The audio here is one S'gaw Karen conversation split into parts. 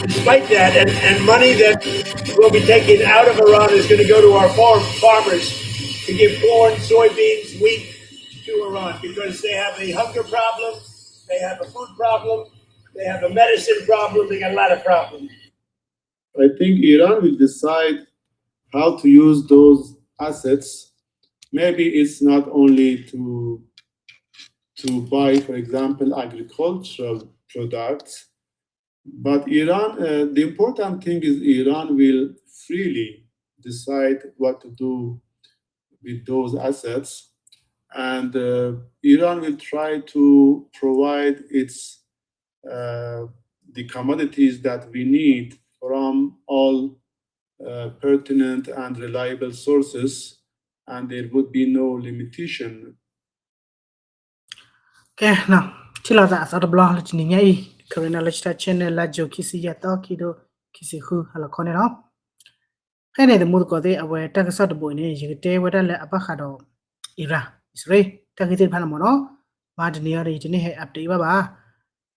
Despite that, and, and money that will be taken out of Iran is going to go to our farm, farmers to give corn, soybeans, wheat to Iran because they have a hunger problem, they have a food problem, they have a medicine problem, they got a lot of problems. I think Iran will decide how to use those assets. Maybe it's not only to to buy, for example, agricultural products, but Iran, uh, the important thing is Iran will freely decide what to do with those assets. And uh, Iran will try to provide its uh, the commodities that we need from all uh, pertinent and reliable sources, and there would be no limitation. ကဲနီၤ ထံၣ်လိာ်သးအသီတဘျီလၢတနံၤညါအံၤ Karen လၢ Channel လါယူၤခံဆံယဲၢ်သီ ခံကထိခံဆံဃု ဟါလီၤခီန့ၣ်လီၤ. ဖဲန့ၣ် သမူသကိးသ့ၣ် အဝဲတၢ်ကစီၣ်တဘိအံၤန့ၣ် ယကတဲဝဲဒၣ်လၢအဘၣ်ဃးဒီး Iran အံၣ်စရ့လး တၢ်ဂ့ၢ်သ့ၣ်တဖၣ်န့ၣ်မ့ၢ်နီၤ. မၤတနံၤအံၤဒီး ယတန့ၢ်ဟဲ update ဘၣ်ဘၣ်.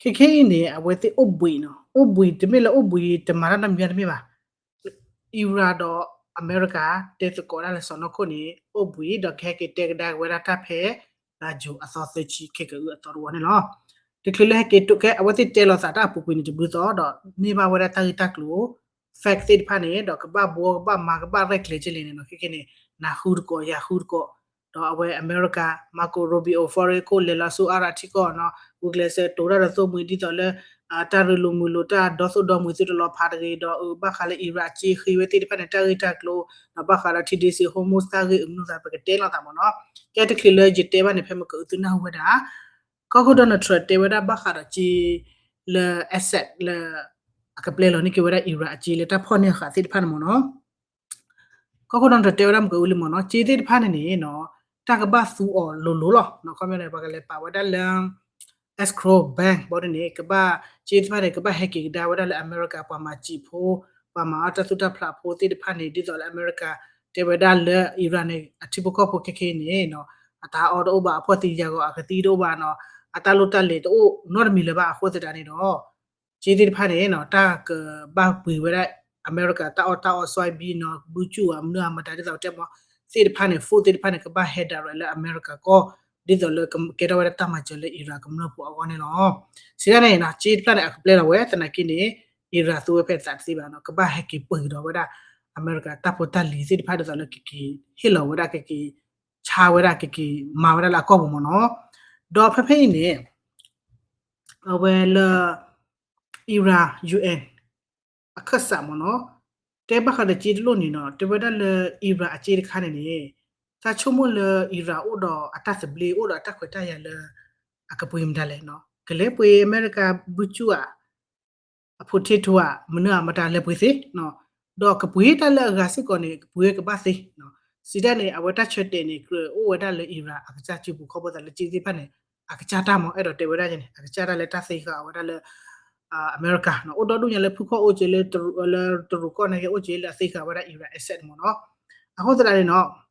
ခဲခဲအံၤန့ၣ် အဝဲသ့ၣ်အိၣ်ဘှံးနီၤ အိၣ်ဘှံး တမ့ၢ်လၢအိၣ်ဘှံးတမၤတၢ်နီတမံၤတမ့ၢ်ဘၣ်. Iran ဒီးအမဲရကၤ တဲသကိးဒၣ်လၢစီၢ်နီၤခိၣ်န့ၣ် အိၣ်ဘှံးဒီးကဟဲက့ၤတဲကဒါက့ၤဝဲဒၣ်တၢ်ဖဲ လါယူၤအသီသၢဆံ ခဲကအုအသီတဝီန့ၣ်လီၤ. တချုးလၢဟဲက့ၤတိာ်ခဲ အဝဲသ့ၣ်တဲလိာ်သးတၢ်အပူၤကွံာ်န့ၣ်တဘျုးသီဒီး န့ၢ်ဘၣ်ဝဲဒၣ်တၢ်ဂ့ၢ်တၢ်ကျိၤ fact သ့ၣ်တဖၣ်န့ၣ် ဒီးကဘၣ်ဘှီကဘၣ်မၤကဘၣ်ရဲၣ်ကျဲၤကလဲၣ်န့ၣ်နီၤ ခဲခဲန့ၣ် နၤဃုတကိးယၤဃုတကိး ဒီးအဝဲအမဲရကၤ Marco Rubio foreign ခိၣ်လဲၤလီၤဆူအါရၤထံကီၢ်နီၤ ဂုာ်ကျဲးစၢးတိာ်တၢ်ဒီးသိၣ်မှံၤဒ်သိးလၢ တၢ်ရ့လိာ်မုာ်လိာ်တၢ်ဒီသိၣ်ဒီမှံၤသုတလီၤဖးတဂ့ၤဒီး အဘၣ်ဃးလၢ Iran အစ့ဃ့ဝဲသ့ၣ်တဖၣ်န့ၣ် တၢ်ဂ့ၢ်တၢ်ကျိၤ ဒီးဘၣ်ဃးဒီး ထံဒ့စ့ Hormuz တၢ်ဂ့ၢ်အမနုၤသး ပကတဲလိာ်သးမ့ၢ်နီၤ. ကဲတချုးလၢယတဲဘၣ်န့ၣ် ဖဲမ့ၢ်ကအုသုနၢ်ဟူဝဲဒၣ် ကီၢ်ခိၣ် Donald Trump တဲဝဲဒၣ်ဘၣ်ဃးဒီးစ့လၢ asset လၢ အကပျဲလီၤန့ၢ်က့ၤဝဲဒၣ် Iran အစ့လၢတၢ်ဖီၣ်န့ၢ်အဃာ်သ့ၣ်တဖၣ်န့ၣ်မ့ၢ်နီၤ. ကီၢ်ခိၣ် Donald Trump တဲဝဲဒၣ်မ့ၢ်ကအုလံမ့ၢ်နီၤ စ့သ့ၣ်တဖၣ်န့ၣ်န့ၣ်နီၤ တၢ်ကဘၣ်သူအီၤလိၤလိၤလီၤ. ခီပညီန့ၣ် ပှၤကလဲၤပာ်ဝဲဒၣ်လၢ escrow bank ဘီဒ်န့ၣ် ကဘၣ် စ့သ့ၣ်တဖၣ်န့ၣ် ကဘၣ်ဟဲက့ၤကဒါဝဲဒၣ်လၢအမဲရကၤ ပှၤမၤစံာ်ဖိ ပှၤမၤအီၣ်တၢ်သူၣ်တၢ်ဖျးဖိသ့ၣ်တဖၣ်န့ၣ် ဒ်သိးလၢအမဲရကၤ တဲဝဲဒၣ်လၢ Iran န့ၣ် အထံဖိကီၢ်ဖိခဲခဲအံၤန့ၣ်နီၤ အတၢ်အီၣ်တအိၣ်ဘၣ် အဖှီၣ်သံယာ်ဂီၤ အကသံတအိၣ်ဘၣ်နီၤ အတၢ်လိၣ်တၢ်လဲၤတအိၣ်နီတမံၤလၢၤဘၣ်အဃိသတးန့ၣ်ဒီး စ့သ့ၣ်တဖၣ်န့ၣ်နီၤ တၢ်ကဘၣ်ပှ့ၤဝဲဒၣ် အမဲရကၤ တၢ်အီၣ်တၢ်အီ soybean နီၤ ဘုကၠူၣ်အမနုၤအမတၤဒ်သိးတဲမ့ၢ် သ့ၣ်တဖၣ်န့ၣ် food သ့ၣ်တဖၣ်န့ၣ် ကဘၣ်ဟဲ direct လၢအမဲရကၤကီၢ် ဒ်သိးလၢကကဲထီၣ်ဝဲဒၣ်တၢ်မၤစၢၤလၢ Iran ကမျၢၢ်ဖိအဂီၢ်န့ၣ်လီၤ. စံးဒ်န့ၣ်နီၤ စ့တဖၣ်န့ၣ် အကပျဲလီၤဝဲသနာ်က့န့ၣ် Iran သူဝဲဖဲသးတသ့ဘၣ်နီၤ ကဘၣ်ဟဲက့ၤပှ့ၤကဒီးဝဲဒၣ် အမဲရကၤတၢ်ဖိတၢ်လံၤသ့ၣ်တဖၣ်ဒ်သိးလၢကက့ၤဟ့ၣ်လီၤဝဲဒၣ် ကက့ၤဆါဝဲဒၣ် ကက့ၤမၤဝဲဒၣ်လၢအကီၢ်ပူၤမ့ၢ်နီၤ. ဒီးဖဲဖဲအံၤန့ၣ် အဝဲလၢ Iran UN အခၢၣ်စးမ့ၢ်နီၤ တဲဘၣ်ဃးဒီးစ့တလိၣ်န့ၣ်နီၤ တဲဝဲဒၣ်လၢ Iran အစ့တခါန့ၣ်န့ၣ် သးဆိကမိၣ်လၢ Iran အိၣ်ဒီးအတၢ်သဘျ့ အိၣ်ဒီးအတၢ်ခွဲးတၢ်ယာ်လၢ အကပှ့ၤမတၤလဲၣ်နီၤ ကလဲၤပှ့ၤအမဲရကၤဘုကၠူၣ်ဧါ အ potato ဧါ မနုၤဧါမတၤလဲၤပှ့ၤသ့နီၤ ဒီးကပှ့ၤတၢ်လၢအဂၤစ့ၢ်ကီးန့ၣ် ကပှ့ၤကဘၣ်သ့ စံးဒ်န့ၣ် အဝဲတၢ်ဆၢတဲာ်န့ၣ် ကြၢးအိၣ်ဝဲဒၣ်လၢ Iran အကစၢ်စုပူၤ ခီဖျိသးလၢစ့သ့ၣ်တဖၣ်န့ၣ် အကစၢ်တၢ်မ့ၢ် အဲၣ်ဒိးတဲဝဲဒၣ်န့ၣ် အကစၢ်တၢ်လၢတၢ်သ့ဃာ်အဝဲဒၣ်လၢ အမဲရကၤနီၤ အိၣ်ဒီဒူၣ်ညါလၢဖုခီၣ်အိၣ်က့ၤလၢ လၢတရူးကီၢ်န့ၣ်က့ၤ အိၣ်က့ၤလၢအသ့ဃာ်ဝဲဒၣ် Iran asset မ့ၢ်နီၤ အဃိသတးန့ၣ်နီၤ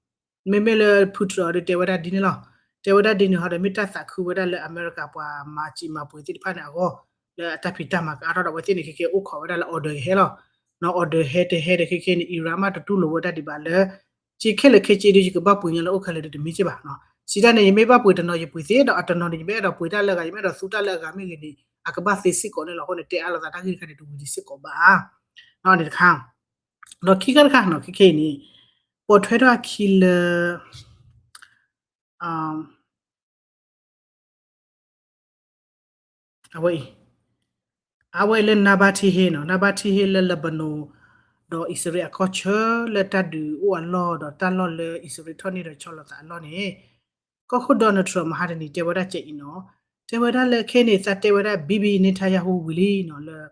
မ့မ့ၢ်လၢ Putin ဒီးတဲဝဲဒၣ်ဒ်န့ၣ်လီၤ. တဲဝဲဒၣ်ဒ်န့ၣ်ဟီဒီး မ့ၢ်တၢ်သးခုဝဲဒၣ်လၢအမဲရကၤပှၤမၤစံာ်မၤပှ့ၤသ့ၣ်တဖၣ်န့ၣ်အဂီၢ် လၢအတၢ်ဖံးတၢ်မၤကအါထီၣ်ဒီး အဝဲသ့ၣ်န့ၣ်ခဲကဲအိၣ်ခိးဝဲဒၣ်လၢ order ဟဲလီၤ. နီၤ order ဟဲတဟဲဒီးခဲကဲန့ၣ် Iran မ့ၢ်တတူၢ်လိာ်ဝဲဒၣ်ဒံးဘၣ်လၢ စ့ခဲလၢာ်ခဲဆ့ဒီး ယကဘၣ်ပှ့ၤညါလၢအိၣ်ခဲလၢာ်ဒီးတမ့ၢ်က့ဘၣ်နီၤ. စံးဒ်န့ၣ် ယမ့ၢ်ဘၣ်ပှ့ၤတနီၤယပှ့ၤသ့ ဒီးအတနီၤန့ၣ် ယမ့ၢ်အဲၣ်ဒိးပှ့ၤတၢ်လၢအဂၤ ယမ့ၢ်အဲၣ်ဒိးသူတၢ်လၢအဂၤမ့ၢ်ဂ့ၤန့ၣ် အကဘၣ်သ့စ့ၢ်ကီးန့ၣ်လီၤ. အဃိန့ၣ် တဲအါလိာ်သးတၢ်ဂ့ၢ်တခါန့ၣ်တဝံၤဒံးစ့ၢ်ကီးဘၣ်. န့ၣ်တခါ ဒီးခံခါတခါနီၤ ခဲခဲအံၤန့ၣ် ပိာ်ထွဲထီၣ်အခံလၢ အဝဲအံၤ အဝဲလၢ Nabateeh နီၤ Nabateeh လၢ Lebanon ဒီးအံၣ်စရ့လးအကီၢ်ဆၢလၢတၢ်ဒုးအိၣ်အလီၢ် ဒီးတၢ်လီၢ်လၢအံၣ်စရ့လးထီၣ်န့ၢ်ဒီးဆီလီၤသးအလီၢ်န့ၣ် ကီၢ်ခိၣ် Donald Trump မဟါတနံၤတဲဝဲဒၣ်ကဲအံၤနီၤ တဲဝဲဒၣ်လၢခဲန့ၣ် သးတဲဝဲဒၣ် Bibi Netanyahu ဝံၤလံနီၤ လၢ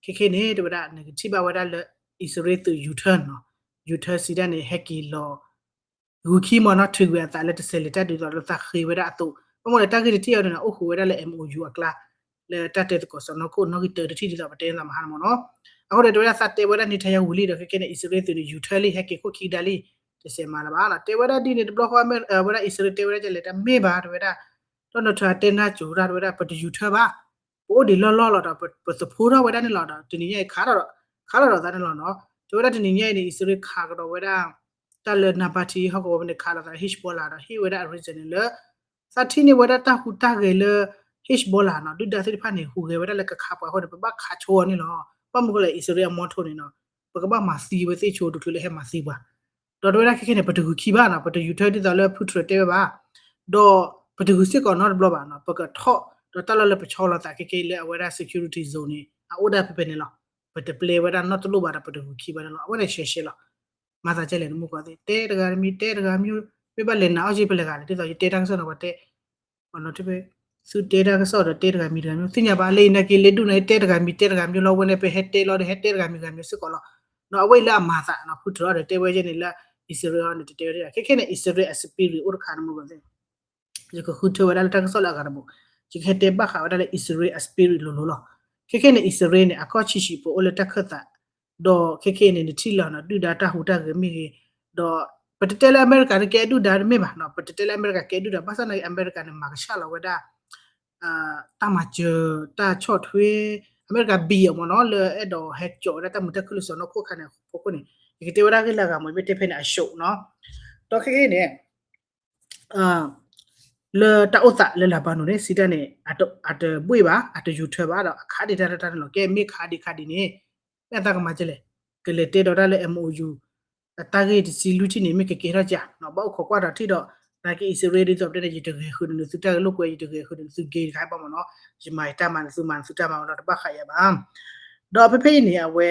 ခဲခဲန့ၣ် တဲဝဲဒၣ် နကထံၣ်ဘၣ်ဝဲဒၣ်လၢ အံၣ်စရ့လးသုး U-turn နီၤ U-turn စံးဒ်န့ၣ် ဟဲက့ၤလီၤ ဂုာ်ခံမ့ၢ်နီၤ ထုးကွံာ်အသးလၢတဆဲးလၢတၢ်ဒုးသိးလၢသးဃ့ဝဲဒၣ်အသိး ဘၣ်မနုၤလဲၣ်တၢ်ဂ့ၢ်တထံၣ်အံၤန့ၣ် အိၣ်ဃုာ်ဝဲဒၣ်လၢ MOU အကျါ လၢတၢ်တဲသကိးစီၢ်နီၤခိၣ်နီၣ်ဂံၢ်တၢတထံၣ်ဒ်သိးပတဲသးမဟါန့ၣ်မ့ၢ်နီၤ အဃိန့ၣ် တဲဝဲဒၣ်သးတဲဝဲဒၣ် Netanyahu ဝံၤလံဒီးခဲခဲန့ၣ် အံၣ်စရ့လးသုးန့ၣ် U-turn လံ ဟဲက့ၤခိၣ်ခံကဒါလံ တဆဲးမၤလၢၤဘၣ်နီၤ တဲဝဲဒၣ်ဒ်န့ၣ်တဘျီဃီ ဝဲဒၣ်အံၣ်စရ့လးတဲဝဲဒၣ်ကလဲၣ် တမ့ၢ်ဘၣ် တဲဝဲဒၣ် Donald Trump တဲနၢ်စူၤတၢ် တဲဝဲဒၣ် ပတ U-turn ဘၣ် ပအိၣ်ဒံးလီၢ်လီၢ်လီၤဒီး ပသဖှိထီၣ်ဝဲဒၣ်န့ၣ်လီၤဒီး တနံၤညါအံၤခးလီၤဒီး ခးလီၤဒီးသးန့ၣ်လီၤနီၤ. တဲဝဲဒၣ်တနံၤညါအံၤန့ၣ် အံၣ်စရ့လးခးကဒီးဝဲဒၣ် တၢ်လၢ Nabatean ဟီၣ်ကဝီၤဖဲန့ၣ် ခးလီၤသး Hezbollah ဒီး ဟ့ၣ်ဝဲဒၣ်အ reason န့ၣ်လၢ သးထံၣ်န့ၢ်ဝဲဒၣ်တၢ်ဟူးတၢ်ဂဲၤလၢ Hezbollah နီၤ ဒုၣ်ဒါသ့ၣ်တဖၣ်န့ၣ် ဟူးဂဲၤဝဲဒၣ်လၢကခးပှၤအဃိန့ၣ် ပဘၣ်ခးဆိအီၤန့ၣ်လီၤ. ဘၣ်မနုၤဃိလဲၣ် အံၣ်စရ့လးအ motto န့ၣ်နီၤ ပကဘၣ်မၤသံဝဲသ့ၣ်ဆိတချုးလၢဟဲမၤသံပှၤ ဒီးတဲဝဲဒၣ်ခဲခဲန့ၣ် ပတဂုာ်ခံဘၣ်နီၤ ပတယူၤထၢဒ်သိးလၢ Putin တဲဝဲဘၣ်, ဒီးပတဂုာ်စ့ၢ်ကီးနီတဘျီဘၣ်နီၤ ပကထီၣ်ဒီးတၢ်လီၢ်လၢပဆီလီၤသးခဲခဲလၢအဝဲဒၣ် security zone န့ၣ် အအိၣ်ဒၣ်ဖဲဖဲန့ၣ်လီၤ. ပတပျဲဝဲဒၣ်နီတလိၣ်ဘၣ်ဒီး ပတဂုာ်ခံဘၣ်န့ၣ်လီၤ. အဝဲန့ၣ်ရှဲရှဲလီၤ. မၤသးကဲလဲၣ်နမုၢ်ကီၢ်သ့ၣ် တဲတဂၤတမံၤ တဲတဂၤမံၤ မ့ၢ်ဘၣ်လဲၤနာ်အီၣ်က့ၤပလဲၤဂၤလဲၣ် ဒ်သိးယတဲတၢ်ကစီၣ်နီၤ ပှၤတဲ ပှၤနီၤထံၣ်ဖဲ သုတဲတၢ်ကစီၣ်ဒီးတဲတဂၤမံၤတဂၤမံၤ သ့ၣ်ညါဘၣ်လၢအံၤနာ်က့ၤ လၢဒူၣ်န့ၣ် တဲတဂၤမံၤတဲတဂၤမံၤလီၤ အဝဲန့ၣ် ပဟဲတဲလီၤဒီး ဟဲတဲတဂၤမံၤတဂၤမံၤစ့ၢ်ကီးလီၤ. နီၤ အဝဲအံၤလၢအမၤသးနီၤ Putin ဒီးတဲဝဲယဲန့ၣ်လၢ အံၣ်စရ့လးန့ၣ် တတဲဝဲဒၣ် ခဲခဲန့ၣ် အံၣ်စရ့လးအ spirit အိၣ်တခါနမုၢ်ကီၢ်သ့ၣ် ယကဃုထၢဝဲဒၣ်လၢတၢ်ကစီၣ်လၢအဂၤတဘိး, ယကဟဲတဲဘၣ်ဃးဝဲဒၣ်လၢ အံၣ်စရ့လးအ spirit လိၤလိၤလီၤ. ခဲခဲန့ၣ် အံၣ်စရ့လးန့ၣ် အကီၢ်ဆံးဆံးပအိၣ်လၢတၢ်ခၢၣ်သး ဒီးခဲခဲအံၤန့ၣ် နထံၣ်လီၤနီၤ ဒုၣ်ဒါတၢ်ဟူးတၢ်ဂဲၤမ့ၢ်ဂ့ၤ, ဒီးပတတဲလၢအမဲရကၤန့ၣ် ကဲဒုၣ်ဒါတမ့ၢ်ဘၣ်နီၤ, ပတတဲလၢအမဲရကၤကဲဒုၣ်ဒါ ဘၣ်ဆၣ်နာ်က့ၤ အမဲရကၤန့ၣ် မၤကဆှၣ်လီၤဝဲဒၣ် တၢ်မၤစၢၤ တၢ်ဆီၣ်ထွဲ အမဲရကၤဘံၣ်အီၤမ့ၢ်နီၤ လၢအဲၣ်ဒိးဟဲကၠီးဝဲဒၣ်တၢ်မုာ်တၢ်ခုၣ်လၢစီၤနီၢ်ခိၣ်ခါန့ၣ် အဖီခိၣ်န့ၣ် ယကတဲဝဲဒၣ်ဂ့ၢ်လၢအဂၤမ့ၢ် မ့ၢ်တဲဖဲန့ၣ်အ show နီၤ, ဒီးခဲခဲအံၤန့ၣ် လၢတၢ်အိၣ်သးလၢလၤဘါနိၣ်န့ၣ် စံးတၢ်န့ၣ် အတဘှ့ၣ်ဘၣ် အတယူၤထၢဘၣ်ဒီး အခးဒံးတၢ်တၢ်တၢ်န့ၣ်လီၤ. ကဲမ့ၢ်ခးဒံးခးဒံးန့ၣ် မ့ၢ်အသးကမၤကဲလဲၣ်, ကလဲၤတဲဒီးတၢ်လၢ MOU အတၢ်ဂ့ၢ်တဆံလွံၢ်ထံၣ်န့ၣ် မ့ၢ်ကကဲထီၣ်ကၢ်နီၤ, ဘၣ်အိၣ်ခိးကွၢ်ဒီးထံၣ်ဒီး နာ်က့ၤအံၣ်စရ့လးဒ်သိးပတဲန့ၣ် ယတဂဲၤဃုာ်န့ၣ်သုတၢ်ဂ့ၢ်လိာ်ကွဲ ယတဂဲၤဃုာ်န့ၣ်သုဂ့ၤတခါဘၣ်မ့ၢ်နီၤ, ယမၤယတၢ်မၤန့ၣ်သုမၤန့ၣ်သုတၢ်မၤဝဲဒီးတဘၣ်ဃးယၤဘၣ်. ဒီးဖဲဖဲအံၤန့ၣ် အဝဲ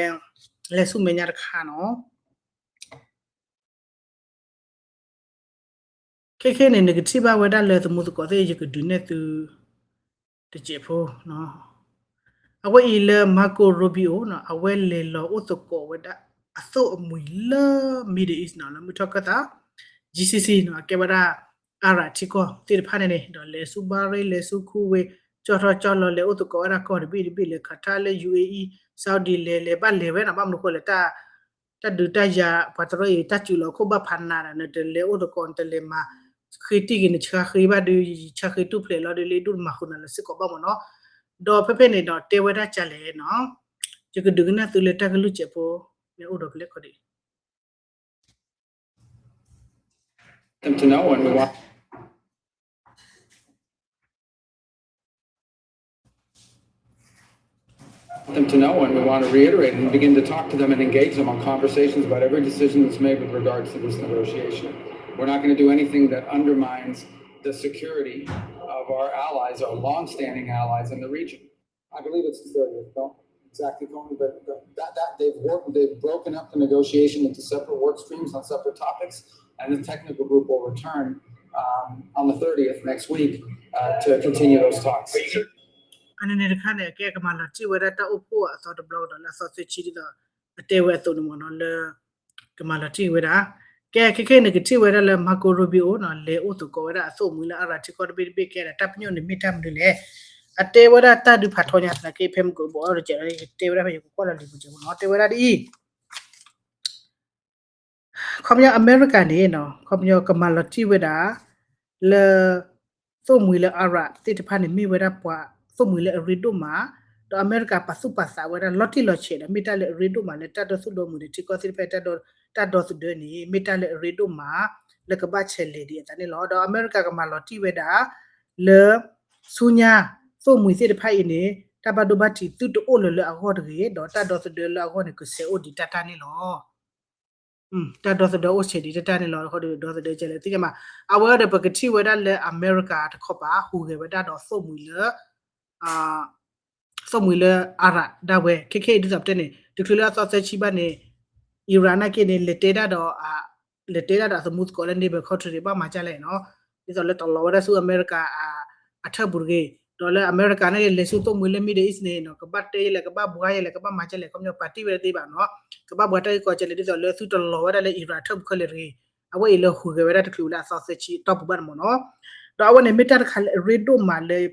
လဲၤဆူမဲာ်ညါတခါနီၤ ခဲခဲန့ၣ် နကထံၣ်ဘၣ်ဝဲဒၣ်လၢသမူသကိးသ့ၣ် ယကဒုးနဲၣ်သု တစဲးဖိ အဝဲအံၤလၢ Marco Rubio နီၤ အဝဲလဲၤလီၤအိၣ်သကိးဝဲဒၣ် အသိၣ်အမှံၤလၢ Middle East နီၤ လၢမုၢ်ထီၣ်ခၢၣ်သး GCC နီၤ အကဲဝဲဒၣ် Arab ထံကီၢ်သ့ၣ်တဖၣ်န့ၣ်န့ၣ် ဒီးလဲၤဆူ Bahrain လဲၤဆူ Kuwait ကၠီၣ်ထီၣ်ကၠီၣ်လီၤ လဲၤအိၣ်သကိးဝဲဒၣ်ကီၢ်တဘ့ၣ်တဘ့ၣ် လဲၤ Qatar လဲၤ UAE Saudi လဲၤ လဲၤဘၣ်လဲၤဝဲနီၤ ဘၣ်မနုၤဃိလဲၣ် တၢ်ဒုးတၢ်ယၤ ပှၤတရၢအံၤ တၢ်စူၤလီၤခိၣ်ဘၣ်ဖးနးဒီး နတလဲၤအိၣ်သကိး နတလဲၤမၤဃ့တံၢ်ဂ့ၤ နဆါဃ့ဘၣ်ဒီး ဆါဃ့တူၢ်ဖျဲးလီၤဒီး လၢဒူၣ်တမၤဃုာ်နၤလၢစ့ၢ်ကီးဘၣ်မ့ၢ်နီၤ. ဒီးဖဲဖဲန့ၣ်ဒီးတဲဝဲဒၣ်ကလဲၣ်နီၤ ယကဒုးကနၣ်သုလၢတၢ်ကလုၢ်စဲးဖိ မ့ၢ်အိၣ်ဒီးကလဲၤခီဒံး them to know, and we want them to know, and we want to reiterate and begin to talk to them and engage them on conversations about every decision that's made with regards to this negotiation. We're not going to do anything that undermines the security of our allies, our longstanding allies in the region. I believe it's the thirtieth, don't exactly, Tony, but but that, that they've worked, they've broken up the negotiation into separate work streams on separate topics, and the technical group will return um, on the thirtieth next week uh, to continue those talks. အန့ၣ်န့ၣ်တခါန့ၣ် အကဲကမၤလီၤတံၢ်ဝဲဒၣ်တၢ်အိၣ်ဖှိၣ်အသီတဘျီကဒီးလၢအသီသၢဆံဒ်သိး အတဲဝဲအသိးန့ၣ်မ့ၢ်နီၤလၢ ကမၤလီၤတံၢ်ဝဲဒၣ် ကဲခဲခဲန့ၣ် ကထံၣ်ဝဲဒၣ်လၢ Marco Rubio နီၤ လဲၤအိၣ်သကိးဝဲဒၣ်အသိၣ်မှံၤလၢ Arab ထံကီၢ်တဘ့ၣ်တဘ့ၣ် ကဲဒၣ်တၢ်ပညိၣ်န့ၣ်မ့ၢ်တၢ်မနုၤလဲၣ်. အတဲဝဲဒၣ်တၢ်ဒုးဖးထီညါသနာ်က့ ဖဲမုၢ်ကဘီအီၤတစဲးဒီး တဲဝဲဒၣ်ဖဲယကကွၢ်လီၤလံာ်ပူၤစဲးဖိနီၤ တဲဝဲဒၣ်ဒ်အံၤ ခီပညီအမဲရကၤန့ၣ်နီၤ ခီပညီကမၤလီၤတံၢ်ဝဲဒၣ် လၢ သိၣ်မှံၤလၢ Arab သ့ၣ်တဖၣ်န့ၣ် မ့ၢ်ဝဲဒၣ်ပှၤသိၣ်မှံၤလၢအရ့ဒိၣ်မး, ဒီးအမဲရကၤပာ်သူၣ်ပာ်သးဝဲဒၣ်လီၤတံၢ်လီၤဆဲးဒီး မ့ၢ်တၢ်လၢအရ့ဒိၣ်မးလၢတၢ်ဒီသဒၢမုၢ်န့ၣ် ထံကီၢ်သ့ၣ်တဖၣ် တၢ်ဒီသဒၢန့ၣ် မ့ၢ်တၢ်လၢအရ့ဒိၣ်မး လၢကဘၣ်ဆဲးလဲၤဒံးအသးန့ၣ်လီၤ. ဒီးအမဲရကၤကမၤလီၤတံၢ်ဝဲဒၣ် လၢ ဆူညါ သိၣ်မှံၤသ့ၣ်တဖၣ်အံၤန့ၣ် တၢ်ဘၣ်ဒိဘၣ်ထံးသုတအိၣ်လၢၤလၢအဂီၢ်တဂ့ၤ, ဒီးတၢ်ဒီသဒၢလၢအဂီၢ်န့ၣ် ကဆဲးအိၣ်ဒံးတၢ်တၢ်န့ၣ်လီၤ. တၢ်ဒီသဒၢအိၣ်ဆဲးဒံးတၢ်တၢ်န့ၣ်လီၤ. ဒီးသဒၢကလဲၣ်သ့ၣ်ညါမး, အဝဲဒီးပကထံၣ်ဝဲဒၣ်လၢအမဲရကၤတခီပၤ ဟူးဂဲၤဝဲဒၣ်ဒီးသိၣ်မှံၤလၢ သိၣ်မှံၤလၢ Arab ဒၣ်ဝဲ ခဲခဲအံၤဒ်သိးပတဲန့ၣ် တချုးလၢအသီသၢဆံဘၣ်န့ၣ် Iran နာ်က့န့ၣ် လဲၤတဲဒၣ်ဒီး လဲၤတဲဒၣ်ဒီးအသမူသကိးလၢ neighbor country န့ၣ် ဘၣ်မၤဒ်လဲၣ်နီၤ, ဒ်သိးလၢတလီၤဝဲဒၣ်ဆူအမဲရကၤ အထၢၣ်ပူၤတဂ့ၤ, ဒီးလၢအမဲရကၤနာ်က့ လဲၤဆူသိၣ်မှံၤလၢ Middle East န့ၣ်နီၤ ကဘၣ်တဲလဲၣ် ကဘၣ်ဘှါယဲလဲၣ် ကဘၣ်မၤဒ်လဲၣ် ခီပညီပာ်တံၢ်ဝဲဒၣ်သ့ဘၣ်နီၤ, ကဘၣ်ဘှါတၢ်ဂ့ၢ်ကီဒ်လဲၣ် ဒ်သိးလၢသုတလီၤဝဲဒၣ်လၢ Iran ထၢၣ်ပူၤခဲလၢာ်တဂ့ၤ, အဝဲအံၤလၢဟူးဂဲၤဝဲဒၣ်တချုးလၢအသီသၢဆံတီၢ်ပူၤဘၣ်န့ၣ်မ့ၢ်နီၤ, ဒီးအဝဲန့ၣ်မ့ၢ်တၢ်တခါလၢအရ့ဒိၣ်မးလၢ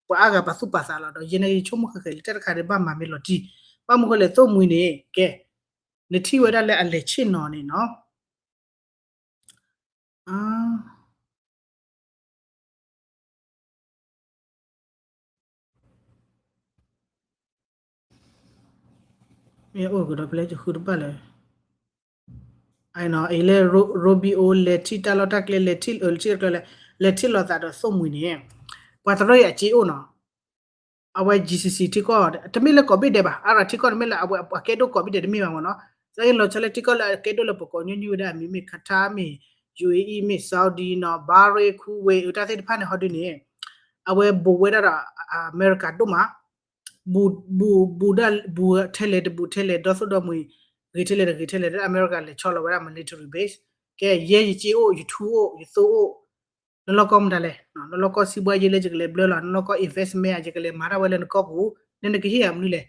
ပှၤအါဂၤပာ်သူၣ်ပာ်သးလီၤ ဒီးယဲန့ၣ်ယဆိကမိၣ်ဃဲးဃဲးလၢတၢ်တခါန့ၣ် ဘၣ်မၤမ့ၢ်လီၤတံၢ်, ဘၣ်မနုၤဃိလဲၣ် သိၣ်မှံၤန့ၣ် ကဲ နထံၣ်ဝဲဒၣ်လၢအလဲၤဆ့ၣ်နီၤန့ၣ်နီၤ, အ မ့ၢ်အိၣ်ကဒီးဖဲလဲၣ် ယဃုတဘၣ်လၢ အံၤလၢ Rubio လဲၤထံၣ်တၢ်လီၢ်တၢ်ကျဲ လဲၤထံၣ်လၢထံၣ်တၢ်ကျဲလဲၣ် လဲၤထံၣ်လိာ်သးဒီးသိၣ်မှံၤန့ၣ် ပှၤတရၢအံၤအစ့အိၣ်နီၤ အဝဲ GCC ထံကီၢ် တမ့ၢ်လၢကိးဘ့ၣ်ဒဲးဘၣ် အါရၤထံကီၢ်တမ့ၢ်လၢအဝဲအကဲဒိၣ်ကိးဘ့ၣ်ဒဲးတမ့ၢ်ဘၣ်မ့ၢ်နီၤ သရၣ်လီၤဆီလၢထံကီၢ်လၢအကဲဒိၣ်လၢပကိးညီနုၢ်ဝဲဒၣ်အမံၤမ့ၢ် Qatar မ့ၢ် UAE မ့ၢ် Saudi နီၤ Bahrain Kuwait တၢ်သ့ၣ်တဖၣ်န့ၣ်ဟီဒုန့ၣ် အဝဲဘူးဝဲဒၣ်ဒီး အမဲရကၤဒိၣ်မး ဘူး ဘူး ဘူးဒၣ် ဘူးထဲလဲၣ်တဘူးထဲလဲၣ် ဒီသိၣ်ဒီမှံၤ ဂ့ၤထဲလဲၣ်တဂ့ၤထဲလဲၣ် အမဲရကၤလဲၤဆီလီၤဝဲဒၣ် military base ကဲ ယဲယစ့အိၣ် ယထူအိၣ် ယသိအိၣ် နလီၢ်ကီၢ်မတၤလဲၣ် နလီၢ်ကီၢ်စံးဘှါယဲလၢယကလဲၤဘျၢလီၤ နလီၢ်ကီၢ် investment ယကလဲၤမၤတၢ်ဝဲလၢနကီၢ်ပူၤ နဲနကဟ့ၣ်ယၤမနုၤလဲၣ်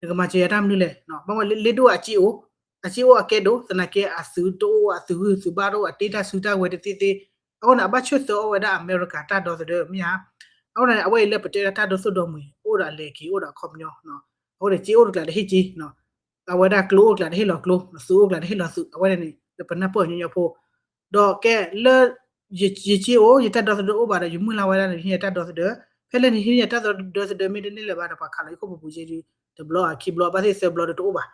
နကမၤစၢၤယၤတၢ်မနုၤလဲၣ် ဘၣ်မ့ၢ်လ့ဒိၣ်အစ့အိၣ် အစ့အိၣ်အကဲဒိၣ် သနာ်က့အသုးတအိၣ် အသုးဂုၢ်သုးဘါတအိၣ် အတ့တၢ်စုတၢ်ဝဲၤတသ့သ့ အဃိန့ၣ် အဘၣ်ဆၢၣ်သၢအီၣ်ဝဲဒၣ်အမဲရကၤတၢ်ဒီသဒၢမ့ၢ်ဧါ အဃိန့ၣ် အဝဲအံၤလၢပတဲဒၣ်တၢ်ဒီသိၣ်ဒီမှံၤ အိၣ်ဒီးအလဲၤက့ၤအိၣ်ဒီးအခီပညီ အဃိန့ၣ် စ့အိၣ်တကျးတဟ့ၣ်စ့ အဝဲဒၣ်ကျိအိၣ်ကျးတဟ့ၣ်လီၤကျိ သုးအိၣ်ကျးတဟ့ၣ်လီၤသုး အဝဲန့ၣ်န့ၣ် လၢပနၢ်ပၢၢ်ညီညီဖိ ဒီးကဲလၢ ယစ့အိၣ် ယတၢ်ဒီသဒၢအိၣ်ဘၣ်ဒီး ယမုၢ်လၢ်ဝဲဒၣ်နဟ့ၣ်ယတၢ်ဒီသဒၢ ဖဲလၢနဟ့ၣ်ယတၢ်ဒီသဒၢမ့ၢ်တန့ၢ်လၢၤဘၣ်ဒီး ပှၤခးလီၤယခိၣ်ပူၤပူၤယဲဒု တဘျီခံဘျီ ဘၣ်သ့ၣ်သၢဘျီဒီးတအိၣ်ဘၣ်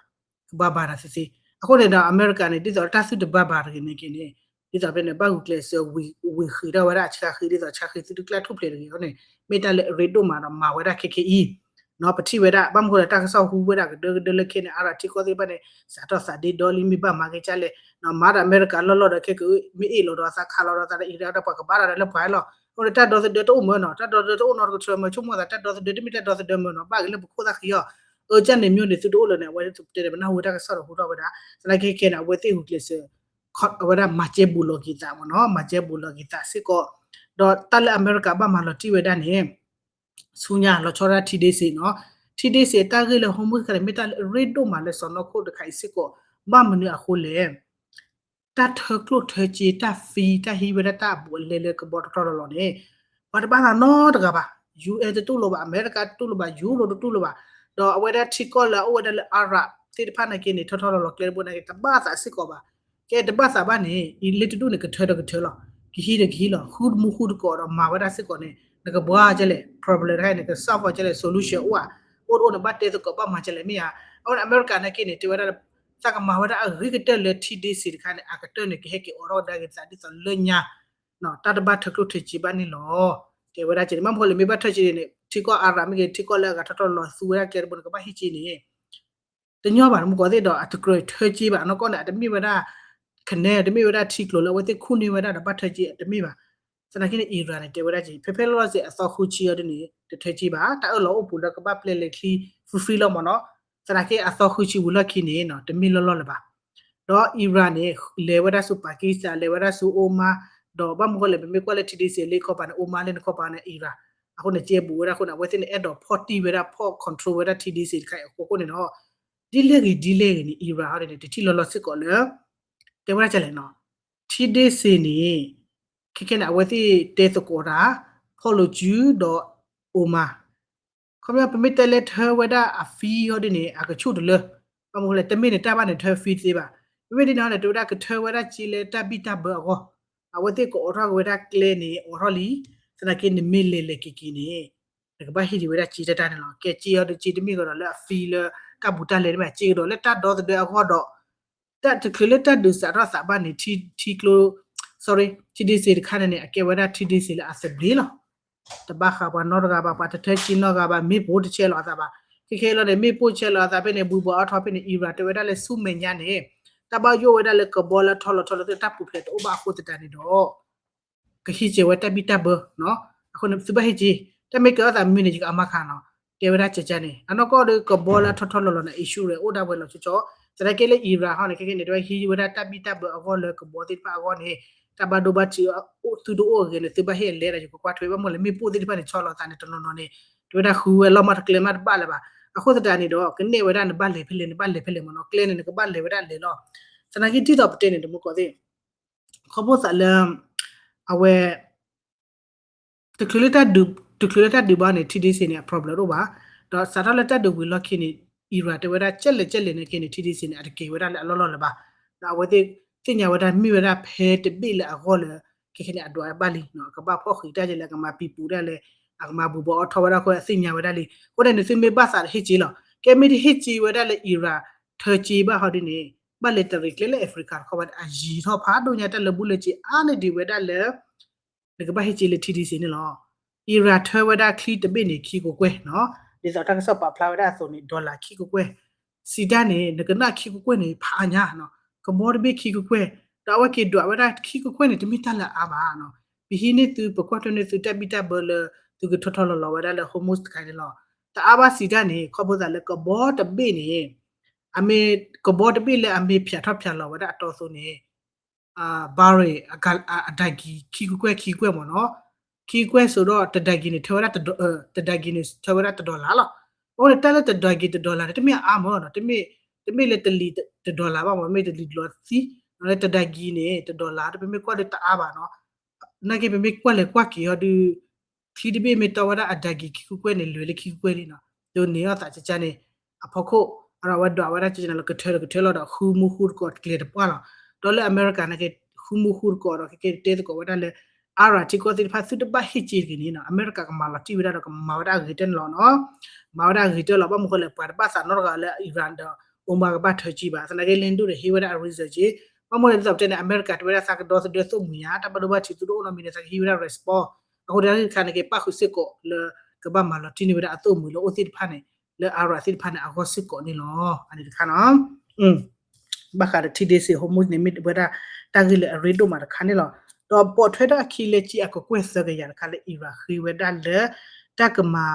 ကဘၣ်ဘၣ်နၤသ့သ့ အဃိန့ၣ်ဒီး အမဲရကၤန့ၣ် ဒ်သိးတၢ်သုတဘၣ်ဘၣ်တဂ့ၤန့ၣ်က့န့ၣ် ဒ်သိးဖဲန့ၣ် ဘၣ်ဂုာ်ကျဲးစၢးဝံၤဃံးထီၣ်ဝဲဒၣ်အဆှါဃံး ဒ်သိးဆှါဃံးသုတကျၢ်ထူၣ်ဖျဲးတဂ့ၤအဃိန့ၣ် မ့ၢ်တၢ်လၢအရ့ဒိၣ်မးဒီးမၤဝဲဒၣ်ခဲခဲအံၤ ပထံၣ်ဝဲဒၣ် ဘၣ်မနုၤဃိဒီးတၢ်ကစီၣ်ဟူဝဲဒၣ်ကဒၢကဒၢလၢခဲန့ၣ် အါရၤထံကီၢ်သ့ၣ်တဖၣ်န့ၣ် စးထီၣ်သးဒ့ဒီလံမ့ၢ်ဘၣ်မၤက့ၤကၢ်လဲၣ် မၤဒီးအမဲရကၤလီၢ်လီၢ်ဒီးခဲကမ့ၢ်အ့ၣ်လိာ်ဒီးသးခးလီၤဒီးသးဒီးအံၤဒီးပှၤကဘၣ်ဒီးလၢပှၤလီၤ အဃိန့ၣ်တၢ်ဒီသဒၢတအိၣ်မၢနီၤ တၢ်ဒီသဒၢတအိၣ်မၢနီၤ တၢ်ဒီသဒၢတအိၣ်နီတကထၢမၢ ဆိကမိၣ်သးတၢ်ဒီသဒၢတမ့ၢ်တၢ်ဒီသဒၢမၢနီၤ ဘၣ်က့ၤလၢပခိၣ်သၣ်ဃံအီၤ အၢကၢ်န့ၣ် မျိုးန့ၣ် သုတအိၣ်လၢၤန့ၣ် အဝဲသ့ၣ်ပတဲန့ၣ် ပနၢ်ဟူဝဲတၢ်ကစီၣ်ဒီးဟူထီၣ်ဝဲဒၣ် သနာ်က့ခဲန့ၣ် အဝဲသ့ၣ်ဂုာ်ကျဲးစၢး အဝဲဒၣ်မၤကဲဘူးလီၤက့ၤသးမ့ၢ်နီၤ မၤကဲဘူးလီၤက့ၤသးစ့ၢ်ကီး ဒီးတၢ်လၢအမဲရကၤဘၣ်မၤလီၤတံၢ်ဝဲဒၣ်န့ၣ် ဆူညါလီၤဆီဒၣ်ထံဒ့စ့နီၤ ထံဒ့စ့တၢ်ဂ့ၢ်လၢ Hormuz တခါန့ၣ်မ့ၢ်တၢ်လၢအရ့ဒိၣ်မးလၢစီၢ်နီၤခိၣ်တခါအံၤစ့ၢ်ကီး ဘၣ်မနုၤအဃိလဲၣ် တၢ်ထၢကျိၣ်ထၢစ့ တၢ်ဖံ တၢ်ဟံးဝဲဒၣ်တၢ်အဘူးအလဲလၢကဘီထီထီလီၤလီၤန့ၣ် ပှၤတဘၣ်သးနီတဂၤဘၣ် UN တတူၢ်လိာ်ဘၣ် အမဲရကၤတတူၢ်လိာ်ဘၣ် ယူရိတတူၢ်လိာ်ဘၣ် ဒီးအဝဲဒၣ်ထံကီၢ်လၢအအိၣ်ဝဲဒၣ်လၢအါရးသ့ၣ်တဖၣ်န့ၣ်က့န့ၣ် ထီထီလီၤလီၤကျဲတဘိန့ၣ်က့ တဘၣ်သးစ့ၢ်ကီးဘၣ် ကဲတဘၣ်သးဘၣ်န့ၣ် အံၤလ့တဒူၣ်န့ၣ် ကထၢဒီးကထၢလီၤ ကဟံးဒီးကဟံးလီၤ ဃုတမူဃုတကိးဒီးမၤဝဲဒၣ်စ့ၢ်ကီးန့ၣ် နကဘှါကဲလဲၣ် problem တခါန့ၣ် က solve ကဲလဲၣ် solution အိၣ်ဧါ အိၣ်တအိၣ်န့ၣ် ဘၣ်တဲသကိးဘၣ်မၤကဲလဲၣ်မ့ၢ်ဧါ အဃိန့ၣ် အမဲရကၤန့ၣ်က့န့ၣ် တဲဝဲဒၣ် သးကမၤဝဲဒၣ်အဂ့ၤကတၢၢ်လၢထံဒ့စ့တခါန့ၣ် အကတၢၢ်န့ၣ် ကဟဲက့ၤအိးထီၣ်ကဒါက့ၤသးဒ်သိးလၢညါ တၢ်တဘၣ်ထၢကျိၣ်ထၢစ့ဘၣ်န့ၣ်လီၤ တဲဝဲဒၣ်ကဲန့ၣ် ဘၣ်မနုၤဃိလဲၣ် မ့ၢ်ဘၣ်ထၢစ့န့ၣ် ထံကီၢ်အါရးမ့ၢ်ဂ့ၤ ထံကီၢ်လၢအဂၤထီထီလီၤသူဝဲဒၣ်ကျဲတဘိန့ၣ် ကဘၣ်ဟံးစ့န့ၣ် တညီဘၣ် မ့ၢ်ကီးသ့ၣ်ဒီး အတကြၢးထၢစ့ဘၣ် အနီၢ်ကီၢ်န့ၣ် အတမ့ၢ်ဝဲဒၣ် canal တမ့ၢ်ဝဲဒၣ်ထံကျိၤလၢအဝဲသ့ၣ်ခူၣ်န့ၢ်ဝဲဒၣ်ဒီးဘၣ်ထၢစ့ အတမ့ၢ်ဘၣ် သနာ်က့န့ၣ် Iran န့ၣ် တဲဝဲဒၣ်ကဲ ဖဲဖဲလီၢ်စ့ၢ်အသီဃုဆံအီၤဒ်န့ၣ် တထၢစ့ဘၣ် တၢ်အၢၣ်လီၤအိၣ်ပူၤလၢကဘၣ်ပျဲလဲၤချံ free free လီၤမ့ၢ်နီၤ သနာ်က့အသီဃုဆံဝံၤလီၢ်ခံန့ၣ် တမ့ၢ်လီၢ်လီၢ်လၢၤဘၣ် ဒီး Iran န့ၣ် လဲၤဝဲဒၣ်ဆူ Pakistan လဲၤဝဲဒၣ်ဆူ Oman ဒီးဘၣ်မနုၤဃိလဲၣ် ပမ့ၢ်ကွၢ်လၢထံဒ့စ့လၢကီၢ်ပၤန့ၣ် Oman လၢနကီၢ်ပၤန့ၣ် Iran အဃိန့ၣ် ကဲဘူးဝဲဒၣ်အဃိန့ၣ် အဝဲသ့ၣ်န့ၣ် အဲၣ်ဒိးဖီၣ်တံၢ်ဝဲဒၣ် ဖီၣ် control ဝဲဒၣ်ထံဒ့စ့တခါအံၤအဃိန့ၣ်ဒီး ဒ်လဲၣ်ဂ့ၤဒ်လဲၣ်ဂ့ၤန့ၣ် Iran ဟီန့ၣ် တထံၣ်လီၤလီၤစ့ၢ်ကီးလၢ တဲဝဲဒၣ်ကဲလဲၣ်နီၤ ထံဒ့စ့န့ၣ် ခဲခဲန့ၣ် အဝဲသ့ၣ်တဲသကိးတၢ် ဖီၣ်လိာ်စုဒီး Oman ခီပညီ ပမ့ၢ်တဲလၢထၢဝဲဒၣ်အ fee အီၤဒ်န့ၣ် အကဆူၣ်တလၢ ဘၣ်မနုၤလဲၣ် တမ့ၢ်န့ၣ်တၢ်ဘၣ်န့ၣ်ထၢ fee တသ့ဘၣ် မ့မ့ၢ်ဒ်န့ၣ်ဟီန့ၣ် တဲဝဲဒၣ်ကထၢဝဲဒၣ်စ့လၢတၢ်ဘံၣ်တၢ်ဘၢအဂီၢ် အဝဲသ့ၣ်ကအိးထီၣ်က့ၤဝဲဒၣ်ကျဲန့ၣ် အိးထီၣ်လံ သနာ်က့နမ့ၢ်လဲၤလဲၤက့ၤက့ၤန့ၣ် နကဘၣ်ဟ့ၣ်ဒံးဝဲဒၣ်စ့တၢ်တၢ်န့ၣ်လီၤ ကဲစ့အီၤဒီးစ့တမ့ၢ်ကဒီးလၢအ fee လၢတၢ်ဘူးတၢ်လဲန့ၣ်ဘၣ် စ့ကဒီးလၢတၢ်ဒီသဒၢအဂီၢ်ဒီး တၢ်တချုးလၢတၢ်ဒုးစးထီၣ်သးဘၣ်န့ၣ် ထံကျိ sorry ထံဒ့စ့တခါန့ၣ်န့ၣ် အကဲဝဲဒၣ်ထံဒ့စ့လၢအသဘျ့လီၤ တဘၣ်ဃးပှၤနီတဂၤဘၣ် ပှၤတထၢစ့နီတဂၤဘၣ် မ့ၣ်ပိၢ်တဆဲးလီၤအသးဘၣ် ခဲခဲအံၤလီၤန့ၣ် မ့ၣ်ပိၢ်ဆဲးလီၤအသးဖဲန့ၣ် ဘှံးဘှီးအါထီၣ်ဖဲန့ၣ် Iran တဲဝဲဒၣ်လၢဆူမဲာ်ညါန့ၣ် တၢ်ဘၣ်ယိၣ်ဝဲဒၣ်လၢကဘီလၢထီလီၤထီလီၤသ့ၣ်တၢ်ပူၤဖျဲးတအိၣ်ဘၣ်အဃိသတးန့ၣ်ဒီး ကဟံးစ့ၤဝဲတၢ်ဘံၣ်တၢ်ဘၢ အဃိန့ၣ် သုဘၣ်ဟ့ၣ်စ့ၤ တၢ်မ့ၢ်ကဲထီၣ်သးမုၢ်န့ၣ် ယကအမါခါနီၤ တဲဝဲဒၣ်ကကန့ၣ် အနီၢ်ကီၢ်ဒီးကဘီလၢထီထီလီၤလီၤန့ၣ် insurance အိၣ်ဒၣ်ဝဲလီၤဆီဆီ သနာ်က့လၢ Iran ဟီန့ၣ် ခဲခဲန့ၣ် တဲဝဲဟံးဝဲဒၣ်တၢ်ဘံၣ်တၢ်ဘၢအဂီၢ်လၢကဘီသ့ၣ်တဖၣ်အဂီၢ်န့ၣ် တၢ်ဘၣ်ဒိဘၣ်ထံးအိၣ်သုတအိၣ်အဂ့ၤန့ၣ် သုဘၣ်ဟ့ၣ်အလဲဒၣ် ယကကွၢ်ထွဲဘၣ်မ့ၢ်လၢမ့ၣ်ပိၢ်သ့ၣ်တဖၣ်န့ၣ် ဆီလီၤသးန့ၣ် တနီၤနီၤန့ၣ် တဲဝဲဒၣ်ဃုဝဲလီၤမးတကျဲမးတဘၣ်လၢၤဘၣ် အဃိသတးန့ၣ်ဒီး ကနဲၣ်ဝဲဒၣ် နဘၣ်လဲၤဖဲလဲၣ် နဘၣ်လဲၤဖဲလဲၣ်မ့ၢ်နီၤ ကျဲန့ၣ် နကဘၣ်လဲၤဝဲဒၣ်လဲၤလီၤ သနာ်က့ဒ်သိးပတဲန့ၣ် တမူကီၢ်သ့ၣ် ခီဖျိသးလၢ အဝဲ တချုးလၢတၢ်ဒုး တချုးလၢတၢ်ဒုးဘၣ်န့ၣ် ထံဒ့စ့န့ၣ် အ problem တအိၣ်ဘၣ် ဒီးစးထီၣ်လၢတၢ်ဒုးဝံၤလီၢ်ခံန့ၣ် Iran တဲဝဲဒၣ်ကဲလဲၣ်ကဲလဲၣ်န့ၣ်က့န့ၣ် ထံဒ့စ့န့ၣ် အတကဲၤဝဲဒၣ်လၢအလီၢ်လီၢ်လၢၤဘၣ် ဒီးအဝဲသ့ၣ်သ့ၣ်ညါဝဲဒၣ် မ့ၢ်ဝဲဒၣ်ဖဲတဘ့ၣ်လၢအဂီၢ်လၢ ခဲခဲန့ၣ် အဒွးဘၣ်လံ အကဘၣ်ဖီၣ်ဃံးတၢ်ကလဲၣ် အကမၤပံၤပူၤဒၣ်လဲၣ် အကမၤဘူးဘူးအီထီဝဲဒၣ်အဃိ အသ့ၣ်ညါဝဲဒၣ်လံ အဃိန့ၣ် နသုမ့ၢ်ဘၣ်သးဟ့ၣ်စ့လီၤ ကဲမ့ၢ်တဟ့ၣ်စ့ဝဲဒၣ်လၢ Iran ထၢစ့ဘၣ်ဟီဒ်န့ၣ် ဘၣ်လဲၤတရံးကျဲလၢ Africa တခီဘၣ်န့ၣ် အယံာ်ထီၣ်ဖးဒိၣ်ညါ တၢ်လၢာ်ဘူၣ်လၢာ်စ့အါန့ၢ်ဒံးဝဲဒၣ်လၢ နကဘၣ်ဟ့ၣ်စ့လၢ ထံဒ့စ့ န့ၣ်လီၤ. Iran ထၢဝဲဒၣ်ချံတဘ့ၣ်န့ၣ် ခံကကွဲၢ်နီၤ, ဒ်သိးတၢ်ကစီၣ်ပာ်ဖျါဝဲဒၣ်အသိးန့ၣ် dollar ခံကကွဲၢ်, စံးတၢ်န့ၣ် နကနၣ်ခံကကွဲၢ်န့ၣ် ဖးအါညါနီၤ, ကဘီတဘ့ၣ်ခံကကွဲၢ်, ဒီးအဝဲက့ၤဒွးဝဲဒၣ်ခံကကွဲၢ်န့ၣ် တမ့ၢ်တၢ်လၢအါဘၣ်နီၤ, ပဟံးန့ၢ်သု ပကွၢ်ထွဲန့ၢ်သုတၢ်ဘံၣ်တၢ်ဘၢလၢ သုကထီထီလီၤလီၤဝဲဒၣ်လၢ Hormuz တခါန့ၣ်လီၤ. တအါဘၣ်စံးတၢ်န့ၣ် ခီဖျိသးလၢကဘီတဘ့ၣ်န့ၣ် အမ့ၢ်ကဘီတဘ့ၣ်လၢအမ့ၢ်ဖၠးထီၣ်ဖၠးလီၤဝဲဒၣ်အတီအသိးန့ၣ် barrel အဒၣ်ကံ ခံကကွဲၢ်ခံကကွဲၢ်မ့ၢ်နီၤ, ခံကကွဲၢ်စိးဒီး တဒၣ်ကံန့ၣ် ထၢဝဲဒၣ် တဒၣ်ကံန့ၣ် ထၢဝဲဒၣ်တ dollar လီၤ. အဃိန့ၣ် တၢ်လၢတဒၣ်ကံတ dollar န့ၣ် တမ့ၢ်အအါမ့ၢ်နီၤ, တမ့ၢ်လၢတလံၤတ dollar ဘၣ်မ့ၢ် မ့ၢ်တလံၤတ dollar သံ, လၢတဒၣ်ကံန့ၣ် တ dollar တ ပမ့ၢ်ကွၢ်ဒီးတအါဘၣ်နီၤ, နာ်က့ပမ့ၢ်ကွၢ်လဲၤကွၢ်က့ၤအီၤဒီး ချံတဘ့ၣ်မ့ၢ်တီဝဲဒၣ်အဒၣ်ကံခံကကွဲၢ်န့ၣ် လဲၤလၢခံကကွဲၢ်လံနီၤ, ဒ်န့ၣ်အသးကကါန့ၣ် အဖီခိၣ် အဝဲဒွးဝဲဒၣ်ကကနၤလီၤ ကထၢဒီးကထၢလီၤဒီး ဃုမူဃုတကိးကျဲၤတပှၢ်လီၤ. ဒီးလၢအမဲရကၤနာ်က့ ဃုမူဃုတကိးဒီး ကကဲတဲသကိးဝဲဒၣ်လၢ Iran ထံကီၢ်သ့ၣ်တဖၣ် သုတဘၣ်ဟ့ၣ်စ့တဂ့ၤန့ၣ်နီၤ, အမဲရကၤကမၤလီၤတံၢ်ဝဲဒၣ်ဒီး ကမၤဝဲဒၣ်အဂ့ၤတၢ်န့ၣ်လီၤနီၤ, မၤဝဲဒၣ်အဂ့ၤတၢ်လီၤ. ဘၣ်မနုၤဃိလဲၣ် ပှၤတဘၣ်သးနီတဂၤလၢ Iran ဒီး Oman ကဘၣ်ထၢစ့ဘၣ်, သနာ်က့လၢဒိၣ်ဒီးဟ့ၣ်ဝဲဒၣ်အ reason က့, ဘၣ်မနုၤလဲၣ်ဒ်သိးပတဲန့ၣ် အမဲရကၤတဲဝဲဒၣ်သးကဒီသဒၢသိၣ်မှံၤညါ တၢ်ဘၣ်ဒိဘၣ်ထံးသုတအိၣ်နီတမံၤန့ၣ် သးကဟံးဝဲဒၣ် response, အဃိတၢ်တခါန့ၣ်က့ ပၣ်ဃုာ်စ့ၢ်ကီးလၢ ကဘၣ်မၤလီၤတံၢ်န့ၢ်ဝဲဒၣ်အသိၣ်မှံၤလၢအိၣ်သ့ၣ်တဖၣ်န့ၣ် လၢ Iran သ့ၣ်တဖၣ်န့ၣ် အဂီၢ်စ့ၢ်ကီးန့ၣ်လီၤ. အန့ၣ်တခါနီၤ ဘၣ်ဃးဒီးထံဒ့စ့ Hormuz န့ၣ် မ့ၢ်ဝဲဒၣ်တၢ်ဂ့ၢ်လၢအရ့ဒိၣ်မးတခါန့ၣ်လီၤ. ဒီးပိာ်ထွဲဒၣ်အခံလၢက့အကကွဲၢ်သၢကယၤတခါလၢ Iran ဃ့ဝဲဒၣ်လၢ တၢ်ကမၤ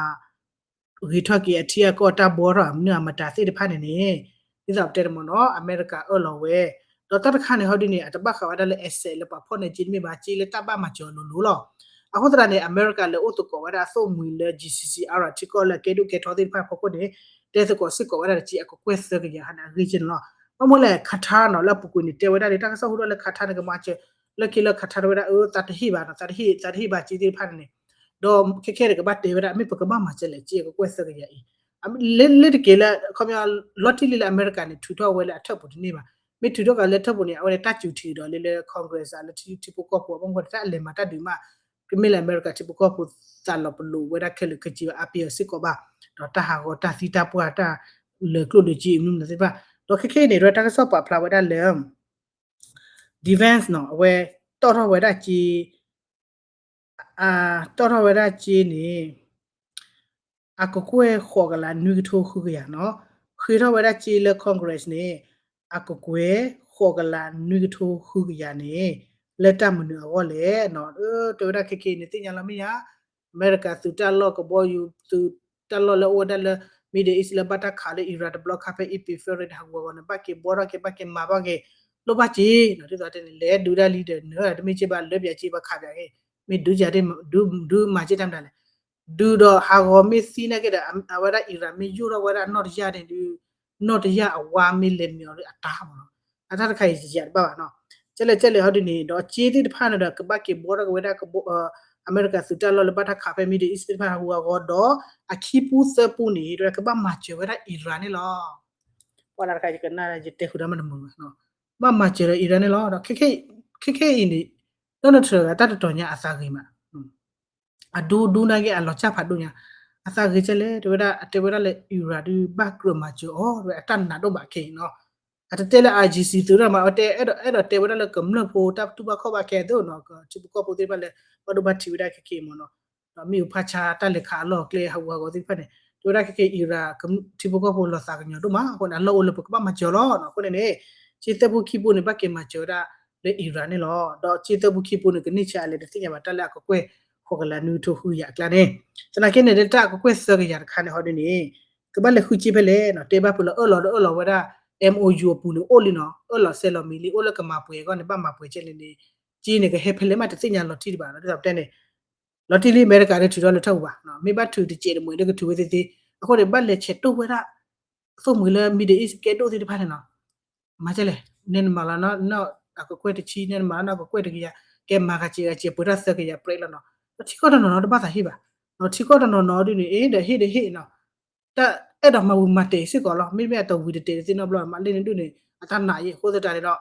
ဂ့ၤထီၣ်က့ၤအထံအကီၢ်တၢ်ဘှီထီၣ်အမနုၤအမတၤသ့ၣ်တဖၣ်န့ၣ်န့ၣ် ဒ်သိးပတဲတမ့ၢ်နီၤ အမဲရကၤအၢၣ်လီၤဝဲ, ဒီးတၢ်တခါန့ၣ်ဟီဒ်န့ၣ် အတဘၣ်ဃးဝဲဒၣ်လၢ asset လၢပှၤဖီၣ်န့ၢ်စ့တမ့ၢ်ဘၣ် စ့လၢတၢ်ဘၣ်မၤစၢၤအလိၤလိၤလီၤ. အဃိသတးန့ၣ် အမဲရကၤလဲၤအိၣ်သကိးဝဲဒၣ်အသိၣ်မှံၤလၢ GCC Iran ထံကီၢ်လၢအကဲဒိၣ်ကဲထီသ့ၣ်တဖၣ်အဖီခိၣ်န့ၣ် တဲသကိးစ့ၢ်ကီးဝဲဒၣ်တက့ၢ် အကကွဲၢ်သၢကယၤဟါန့ၣ် အဂ့ၢ်က့န့ၣ်လီၤ. ဘၣ်မနုၤလဲၣ် Qatar နီၤ လၢအပူၤကွံာ်န့ၣ် တဲဝဲဒၣ်လံ တၢ်ကစီၣ်ဟူထီၣ်လၢ Qatar န့ၣ် ကမၤစၢၤ လၢခံလၢ Qatar တဲဝဲဒၣ် အၢ သးတဟ့ၣ်ဘၣ်နီၤ သးတဟ့ၣ် သးတဟ့ၣ်ဘၣ်စ့သ့ၣ်တဖၣ်န့ၣ်န့ၣ်, ဒီးခဲခဲန့ၣ် ကဘၣ်တဲဝဲဒၣ် မ့ၢ်ပကဘၣ်မၤစၢၤလဲၣ် စ့အကကွဲၢ်သၢကယၤအံၤ, လၢတက့ၢ်လၢ ခီပညီ လီၤတံၢ်လံလၢအမဲရကၤန့ၣ် ထုးထီၣ်ဝဲလၢအထၢၣ်ပူၤတန့ၢ်ဘၣ်. မ့ၢ်ထုးထီၣ်ကလၢထၢၣ်ပူၤန့ၣ် အဝဲန့ၣ်တၢ်စူၤထံးဒီးလၢလၢ Congress လၢထံဖိကီၢ်ဖိ ဘၣ်မနုၤတၢ်အလဲၤမၤတၢ်ဒုးမး, ကမ့ၢ်လၢအမဲရကၤထံဖိကီၢ်ဖိသးလီၤပလိာ်ဝဲဒၣ်ခဲလၢာ်ခဲဆ့ဘၣ် အါပ့ၤအီၤစ့ၢ်ကီးဘၣ်, ဒီးတၢ်ဟးဂီၤတၢ်သံတၢ်ပှၢ်တၢ်လၢာ်ကျိၣ်လၢာ်စ့အမနုၤမနုၤသ့ၣ်တဖၣ်, ဒီးခဲခဲအံၤန့ၣ် တၢ်ကစီၣ်ပာ်ဖျါဝဲဒၣ်လၢ defense နီၤ အဝဲတီၣ်ထီၣ်ဝဲဒၣ်စ့ တီၣ်ထီၣ်ဝဲဒၣ်စ့န့ၣ် အကကွဲၢ်ဃိးကလးနွံကထိဃုကယၤနီၤ, ဃ့ထီၣ်ဝဲဒၣ်စ့လၢ Congress န့ၣ် အကကွဲၢ်ဃိးကလးနွံကထိဃုကယၤန့ၣ် လၢတၢ်မနုၤအဂီၢ်လဲၣ်နီၤ, တဲဝဲဒၣ်ခဲခဲအံၤန့ၣ် သ့ၣ်ညါလီၤမ့ၢ်ယါ အမဲရကၤသုးတၢ်လီၢ်ကဘီယူၤ သုးတၢ်လီၢ်လၢအအိၣ်ဝဲဒၣ်လၢ Middle East လၢဘၣ်တၢ်ခးလၢ Iran တဘျီခါဖဲ Epic Fury န့ၣ် ဟးဂူာ်ဟးဂီၤန့ၣ် ဘၣ်က့ၤဘှီထီၣ်က့ၤ ဘၣ်က့ၤမၤဘၣ်က့ၤ လိၣ်ဘၣ်စ့နီၤ, ဒ်သိးတဲန့ၣ် လဲၤဒုးဒၣ်လံဒီး နတမ့ၢ်စ့ဘၣ် လၢပၠးစ့ဘၣ်ခးပၠးက့ၤ, မ့ၢ်ဒုးက့ၤ ဒုးမၤစ့တၢ်မတၤလဲၣ်, ဒုးဒီးဟးဂီၤမ့ၢ်သံနာ်က့ဒီး အဝဲဒၣ် Iran မ့ၢ်ယိၣ်ထီၣ်ဝဲဒၣ်နီၢ်တယၢ်န့ၣ်ဒုး နီၢ်တယၢ်အဝါမ့ၢ်လဲၤမံၤအီၤဒီးအတၢ်မ့ၢ်နီၤ, အတၢ်တခါအံၤယၤတဘၣ်ဘၣ်နီၤ, ကဲလဲၣ်ကဲလဲၣ်ဟီဒ်န့ၣ် ဒီးစ့သ့ၣ်တဖၣ်န့ၣ်ဒီး ကဘၣ်က့ၤဘှီထီၣ်က့ၤဝဲဒၣ် အမဲရကၤသုးတၢ်လီၢ်လၢဘၣ်တၢ်ခးဖဲ Middle East သ့ၣ်တဖၣ်ဟးဂူာ်ဟးဂီၤဒီး အခံပူသၢပူန့ၣ် ဒီးကဘၣ်မၤစၢၤဝဲဒၣ် Iran န့ၣ်လီၤ. ပှၤလၢတခါယကနၣ်ယတဲဃုာ်တၢ်မ့ၢ်တမုာ်ဘၣ်, ဘၣ်မၤစၢၤဒီး Iran န့ၣ်လီၤ. ဒီးခဲခဲအံၤန့ၣ် Donald Trump အတၢ်တတီၤညါအသးဂ့ၤမး အဒူဒူနာ်က့ အလီၤစၢ်ဖးဒိၣ်ညါ, အသးဂ့ၤကဲလဲၣ် တဲဝဲဒၣ် အတဲဝဲဒၣ်လၢ Iran ဒုးဘၣ်ကြၢးမၤစၢၤအီၤ တဲဝဲအတၢ်နာ်ဒိၣ်မးခဲအံၤနီၤ, အတတဲလၢ I G C သုးဒၣ်မး အဝဲအဲၣ်ဒိးတဲဝဲဒၣ်လၢကမျၢၢ်ဖိတၢ်တူၢ်ဘၣ်ခီၣ်ဘၣ်ခဲအသိးနီၤ, ထံဖိကီၢ်ဖိသ့ၣ်တဖၣ်လၢ ဘၣ်ဒိဘၣ်ထံးဝဲဒၣ်ခဲခဲအံၤမ့ၢ်နီၤ, ဒီးမ့ၣ်အူဖးဆါတၢ်လဲၤခးအလီၢ်အကျဲဟးဂူာ်ဟးဂီၤသ့ၣ်တဖၣ်န့ၣ် တဲဝဲဒၣ်ခဲခဲ Iran ထံဖိကီၢ်ဖိလီၤသးကညီၤဒိၣ်မး အဃိန့ၣ် အလီၢ်အိၣ်လၢပကဘၣ်မၤစၢၤလီၤ. အဃိန့ၣ်န့ၣ် စ့သၢပူခံပူန့ၣ် ဘၣ်က့ၤမၤစၢၤဝဲဒၣ်လၢ Iran န့ၣ်လီၤ. ဒီးစ့သၢပူခံပူန့ၣ် ကန့ၢ်ဆါအလဲၤတသ့ၣ်ညါဘၣ် တၢ်လၢအကကွဲၢ်ဃိးကလးနွံကထိဃုကယၤအကျါန့ၣ်, သနာ်က့န့ၣ် လၢတၢ်အကကွဲၢ်သၢကယၤတခါန့ၣ် ဟီဒ်န့ၣ် ကဘၣ်လဲၤဃုစ့ဖဲလဲၣ်နီၤ, တဲဘၣ်ဖုးလီၤအၢၣ်လီၤဒီးအၢၣ်လီၤဝဲဒၣ် M O U အပူၤန့ၣ် အိၣ်လံနီၤ, အၢၣ်လီၤစဲးလီၤမံၤလံ အိၣ်လၢကမၤပှဲၤအဂီၢ်န့ၣ် ဘၣ်မၤပှဲၤကဲလဲၣ်န့ၣ် စ့န့ၣ် ကဟဲဖဲလဲၣ်မးတသ့ၣ်ညါလီၤတံၢ်ဒံးဘၣ်နီၤ, ဒ်သိးပတဲန့ၣ် လီၤတံၢ်လံ အမဲရကၤဒီးထုးထီၣ်လၢထၢၣ်ပူၤဘၣ်, မ့ၢ်ဘၣ်ထုးတစဲးတမှဲးဒီးကထုးဝဲသ့သ့, အဃိန့ၣ် ဘၣ်လဲၤဆဲးတိၢ်ဝဲဒၣ် သိၣ်မှံၤလၢ Middle East ကဲဒိၣ်သ့ၣ်တဖၣ်န့ၣ်နီၤ, မၤကဲလဲၣ် နဲနမၤလီၤနီၤ အကကွဲၢ်တဆံ နဲနမၤလီၤနီၤ အကကွဲၢ်တကယၤ, ကဲမၤဂၤစဲးဂၤစဲး ပှဲၤထီၣ်သၢကယၤပြဲးလီၤနီၤ, ဒီးထံကီၢ်တနီၤနီၤတဘၣ်သးဟ့ၣ်ဘၣ်, ဒီးထံကီၢ်တနီၤနီၤဒ်န့ၣ် အ့ ဒီးဟ့ၣ်ဒီးဟ့ၣ်နီၤ, တၢ်အဲၣ်ဒိးမၤဝံၤမၤတဲာ်စ့ၢ်ကီးလီၤ, မ့မ့ၢ်အတဝံၤတတဲာ်တသ့နီတဘျီ မၤလၢန့ၣ်ဒ်န့ၣ် အတၢ်နာ်အံၤ အဃိသတးန့ၣ်ဒီး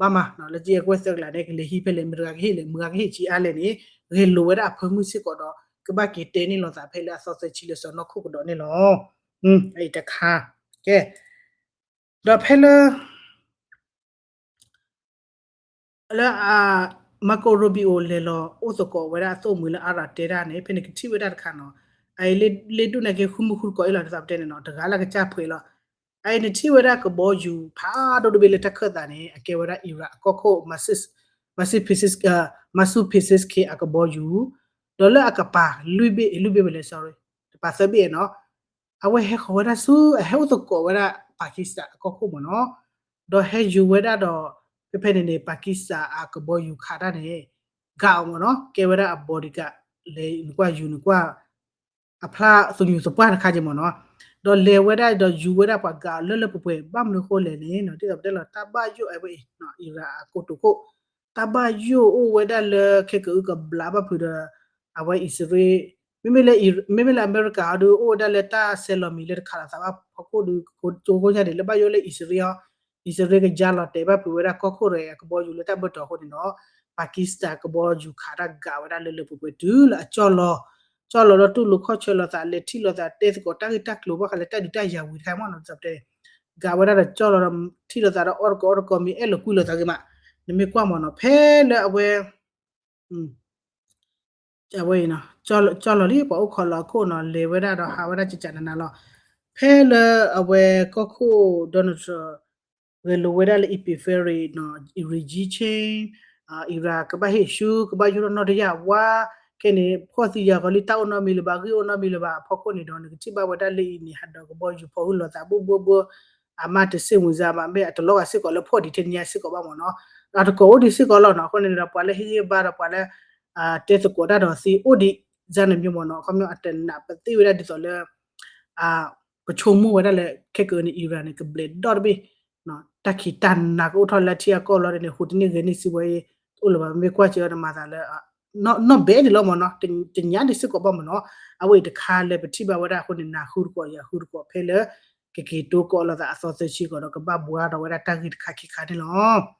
ဘၣ်မၤ လၢစ့အကကွဲၢ်သၢကလးန့ၣ် ကလဲၤဟံးဖဲလဲၣ် မတၤဂၤကဟ့ၣ်လဲၣ် မတၤဂၤကဟ့ၣ်စ့အါလဲၣ်န့ၣ် ဂဲၤလိာ်ဝဲဒၣ်အဖၢမုၢ်စ့ၢ်ကီးဒီး ကဘၣ်က့ၤတဲန့ၢ်လိာ်သးဖဲလၢအသီသၢဆံလၢစီၤနီၢ်ခိၣ်ကဒီးန့ၣ်လီၤ. အံၤတခါ, ကဲ, ဒီးဖဲလၢ လၢ Marco Rubio လဲၤလီၤအိၣ်သကိးဝဲဒၣ်အသိၣ်မှံၤလၢအရၤတဲတၢ်န့ၣ် ဖဲန့ၣ်ကထံၣ်ဝဲဒၣ်တခါနီၤ, အအံၤလ့ဒိၣ်န့ၣ်က့ ဃုမုၢ်ဃုတကိးအံၤလီၤ ဒ်သိးပတဲန့ၣ်နီၤ, တဂၤလၢကစၢ်ဖှဲးလီၤ, အအံၤန့ၣ်ထံၣ်ဝဲဒၣ်ကဘီယူၤ ဖးဒိၣ်တဘ့ၣ်လၢတၢ်ခၢၣ်သးန့ၣ် အကဲဝဲဒၣ် Iran အကီၢ်ခိၣ် Masu Pezeshkian အကဘီယူၤ, ဒီးလၢအကပၤလွံၢ်ဘ့ၣ် လွံၢ်ဘ့ၣ်ဝဲလဲၣ် sorry တပၤသၢဘ့ၣ်နီၤ, အဝဲဟဲဃီၤဝဲဒၣ်ဆူ အဟဲအိၣ်သကိးဝဲဒၣ် Pakistan အကီၢ်ခိၣ်မ့ၢ်နီၤ, ဒီးဟဲယူၤဝဲဒၣ်ဒီး ဖဲဖဲန့ၣ်န့ၣ် Pakistan အကဘီယူၤခးတၢ်န့ၣ် ကးအီၤမ့ၢ်နီၤ, ကဲဝဲဒၣ်အ bodyguard လဲၤနကွၢ်ယူၤနကွၢ် အဖျါသညူးသပှၢ်တခါက့မ့ၢ်နီၤ, ဒီးလဲၤဝဲဒၣ်ဒီးယူၤဝဲဒၣ်ပှၤကးအီၤလၢလၢပှဲၤပှဲၤ ဘၣ်မနုၤအဃိလဲၣ်န့ၣ်နီၤ ဒ်သိးပတဲလီၤ တၢ်ဘၣ်ယိၣ်အဝဲအံၤ Iran အကိတိာ်ခိၣ် တၢ်ဘၣ်ယိၣ်အိၣ်ဝဲဒၣ်လၢခဲကအုကဘျးဘၣ်ဖုးဒီး အဝဲအံၣ်စရ့လး မ့မ့ၢ်လၢ မ့မ့ၢ်လၢအမဲရကၤဟီဒီး အိၣ်ဝဲဒၣ်လၢတၢ်ဆဲးလီၤမံၤလၢတခးလိာ်သးဘၣ်ဖီခိၣ်ဒီး ကကိကညါန့ၣ် လၢဘၣ်ယိၣ်လၢအံၣ်စရ့လးဟီ, အံၣ်စရ့လးကယါလီၤတဲာ်ဘၣ်ဖုးဝဲဒၣ်ကီၢ်ခိၣ်ရဲၣ်အကဘီယူၤလၢတၢ်ဘၢၣ်တီၤအဃိန့ၣ်ဒီး Pakistan ကဘီယူၤခးတၢ်ကးဝဲဒၣ်လၢလၢပှဲၤပှဲၤတုၤလၢအကၠီၢ်လီၤ, ကၠီၢ်လီၤဒီးတူၢ်လိာ်ခီၣ်ဆၢလိာ်သး လဲၤထံၣ်လိာ်သး တဲသကိးတၢ်ဂ့ၢ်တၢ်ကျိၤဘၣ်ဃးလၢတၢ်ဒုးတၢ်ယၤဝံၤတခါမ့ၢ်နီၤ ဒ်သိးပတဲ ကးဝဲဒၣ်ဒီးကၠီၢ်လီၤဒီး ထံၣ်လိာ်သးဒီးအီၣ်တကိးအီၣ်တကိးမ့ၢ်အဲၣ်လိာ်ကွံလိာ်သးဂ့ၤမး, နမ့ၢ်ကွၢ်မ့ၢ်နီၤ ဖဲလၢအဝဲ အဝဲအံၤနီၤ ကၠီၢ်လီၤလံ ပှၤအိၣ်ခိးလီၤအခိၣ်နီၤ လဲၤဝဲဒၣ်ဒီးဟးဝဲဒၣ်ကကးနးနးလီၤ, ဖဲလၢအဝဲကီၢ်ခိၣ် Donald Trump ဂဲၤလိာ်ဝဲဒၣ်လၢ Epiphery နီၤ regime change, Iran ကဘၣ်ဟ့ၣ်ဆူ ကဘၣ်ယိၣ်ထီၣ်နီၢ်တယၢ်ဝါ, ခဲန့ၣ် ဖှီၣ်သံယာ်ဃီလံ တၢ်အိၣ်နီတမံၤလၢၤဘၣ် ဂံၢ်အိၣ်နီတမံၤလၢၤဘၣ်အဖီခိၣ်န့ၣ်ဒီး နကထံၣ်ဘၣ်ဝဲဒၣ်လၢအံၤန့ၣ် ဟးဒီးကဘီယူၤဖီၣ်ဟုၣ်လိာ်သးဘိဘိဘိ အမါတစ့ၣ်မုၢ်စါမး မ့ၢ်အတလီၤဂာ်စ့ၢ်ကီးလၢဖှီၣ်ဒံးထဲန့ၣ်ညါစ့ၢ်ကီးဘၣ်မ့ၢ်နီၤ, အတကိးအိၣ်ဒံးစ့ၢ်ကီးလီၤနီၤ, အဃိန့ၣ်ဒီး ပှၤလၢဟ့ၣ်ဂံၢ်ဘါဒီးပှၤလၢ တဲသကိးတၢ်ဒီးသ့အိၣ်ဒံး စၢ်န့ၣ်မ့ၢ်မ့ၢ်နီၤ, အခီပညီအတနးပသ့ၣ်ဝဲဒၣ်ဒ်သိးလၢ ပဆိကမိၣ်ဝဲဒၣ်လၢ ခဲကနံၣ်အံၤ Iran န့ၣ် ကဘျဲးဒီတဘ့ၣ်, တၢ်ခံးတၢ်နၤကအိၣ်ထီၣ်လၢထံအကီၢ်လီၤန့ၣ် ဟူးတန့ၢ်ဂဲၤန့ၢ်စုဝဲအံၤ တအိၣ်လၢၤဘၣ် မ့ၢ်ကွၢ်စၢၤအီၤတမၤသးလၢ နီၢ်ဘဲဒံးလီၤမ့ၢ်နီၤ, တညါဒံးစ့ၢ်ကီးဘၣ်မ့ၢ်နီၤ, အဝဲအံၤတခါလၢပထံၣ်ဘၣ်ဝဲဒၣ်အဃိန့ၣ် နၤဃုတကိးယၤဃုတကိးဖဲလၢ ကက့ၤတိကီးလိာ်သးအသီသၢဆံကီးဒီး ကဘၣ်ဘှါထီၣ်ဝဲဒၣ်တၢ်ဂ့ၢ်တခါခံခါန့ၣ်လီၤ.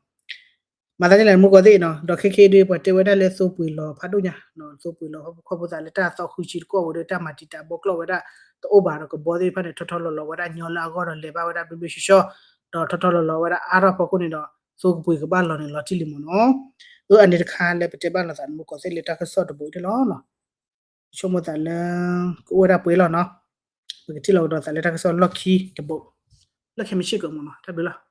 မၤသးဒ်လဲၣ်မူကီၢ်သ့ၣ်နီၤ, ဒီးခဲခဲဒ်ပှၤတဲဝဲဒၣ်လၢသိပှ့ၤလီၤဖးဒိၣ်ညါ, သိပှ့ၤလီၤခီဖျိသးလၢတၢ်သီဃုဆံတကီၢ်ဝဲဒီး တၢ်မၤတံာ်တာ်ဘီကျီၢ်ဝဲဒၣ် တအိၣ်ဘၣ်ဒီးကဘီသ့ၣ်တဖၣ်န့ၣ် ထီထီလီၤလီၤဝဲဒၣ်ညီလၢအဂီၢ်ဒီး လဲၤဘၣ်ဝဲဒၣ်ဘျ့ဘျ့ဆှီဆှီ, ဒီးထီထီလီၤလီၤဝဲဒၣ်အါထီၣ်ဖီခိၣ်န့ၣ်ဒီး သိကပှ့ၤကဘၣ်လီၤန့ၣ်လီၤတံၢ်လံမ့ၢ်နီၤ. အၢ အန့ၣ်တခါလၢပတဲဘၣ်လိာ်သးန့ၣ် မူကီၢ်သ့ၣ်လၢတၢ်ကစီၣ်တဘိအံၤန့ၣ်လီၤ. ဆိကမိၣ်သးလၢ ကအိၣ်ဝဲဒၣ်ပှဲၤလီၤနီၤ, ပကထံၣ်လီၤကဒီးသးလၢတၢ်ကစီၣ်လီၢ်ခံတဘိ, လၢခံမ့ၢ်ဆ့ၣ်ကီးမ့ၢ်နီၤ, တၢ်ဘျုးလီၤ.